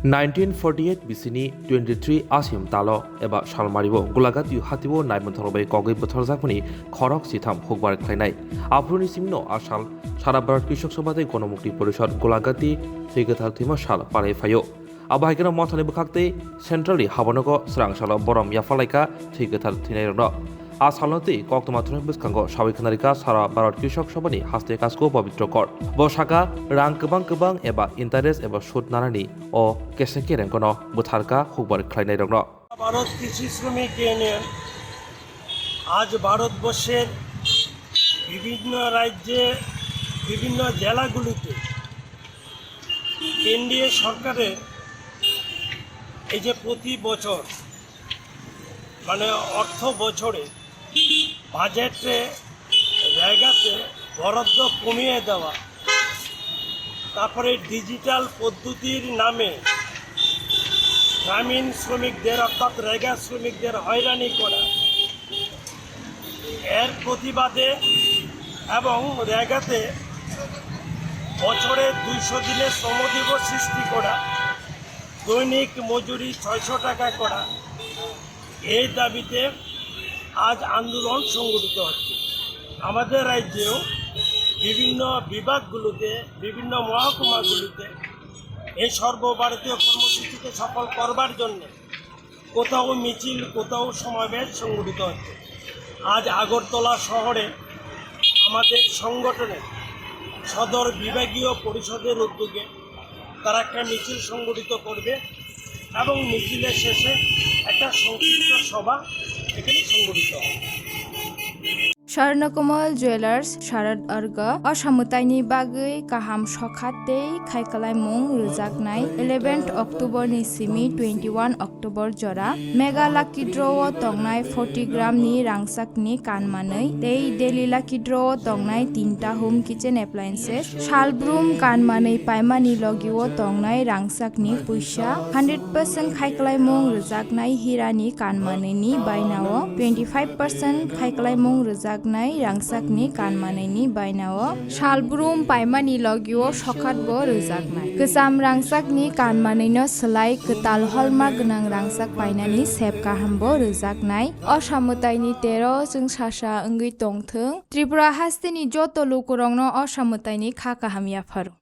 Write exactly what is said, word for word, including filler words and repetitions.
Nineteen forty-eight bisini twenty-three Asim talo eba salmario Gulagati hatio naimanthorok bai kogwi butharjakmani khorok sitham hukbar khlainai. Aphuruni simino a sal sara Bharat Krishok Sabha tei Gonomukti Porishad Gulagati thwi kwthar thwima sal palai phaio. Abo hai kheno mothani bwkhak tei centralni habonogo srang salo borom yaphalaika thwi kwthar thwinairokno. A salno twi koktwma thwngmani bwskango sawi khwnarikha sara Bharat Krishok Sabhani haste kasku Pabitro Kor. Bo sakha, rang kwbang kwbang eba interest eba sud nanani o kese kerengkono butharkha hukbar khlainairokno. Bharat কৃষি শ্রমিক ইউনিয়ন আজ ভারতবর্ষের বিভিন্ন রাজ্যে, বিভিন্ন জেলাগুলিতে এনডিএ সরকারের এই যে প্রতি বছর, মানে অর্থ বছরে বাজেটে রেগাতে বরাদ্দ কমিয়ে দেওয়া, তারপরে ডিজিটাল পদ্ধতির নামে গ্রামীণ শ্রমিকদের অর্থাৎ রেগা শ্রমিকদের হয়রানি করা, এর প্রতিবাদে এবং রেগাতে বছরে দুইশো দিনের শ্রমদিবস সৃষ্টি করা, দৈনিক মজুরি ছয়শো টাকা করা, এই দাবিতে আজ আন্দোলন সংগঠিত হচ্ছে। আমাদের রাজ্যেও বিভিন্ন বিভাগগুলোতে, বিভিন্ন মহকুমাগুলোতে এই সর্বভারতীয় কর্মসূচিকে সফল করবার জন্য কোথাও মিছিল, কোথাও সমাবেশ সংগঠিত হচ্ছে। আজ আগরতলা শহরে আমাদের সংগঠনের সদর বিভাগীয় পরিষদের উদ্যোগে তারা একটা মিছিল সংগঠিত করবে এবং মিছিলের শেষে একটা সংক্ষিপ্ত সভা এখানে সংগঠিত হবে। Swarnakomal Jewelers Sharad Arga o samwtaini bagwi kaham sokha tei khaikhlaimung rwjaknai eleventh October ni simi twenty-one October jora Mega Lucky Draw o tongnai forty gram ni rangchak ni kan manwi tei Daily Lucky Draw o tongnai tinta home kitchen appliances, salbrum kan manwi paimani logi o tongnai rangchak ni puisa, hundred percent khaikhlaimung rwjaknai hira ni kan manwi ni baina o, twenty five percent khaikhlaimung rwjaknai rangchak ni kan manwi ni baina o, salbrum paimani logi o sokhat bo rwjaknai. Kwcham rangchak ni kan manwi no swlai kwtal holma gwnang rangchak painani sep kaham bo rwjaknai. O samwtai ni tero chwng sasa wngwi tongthwng. Tripura haste ni joto lukurokno o samwtai ni kha kaham yapharo.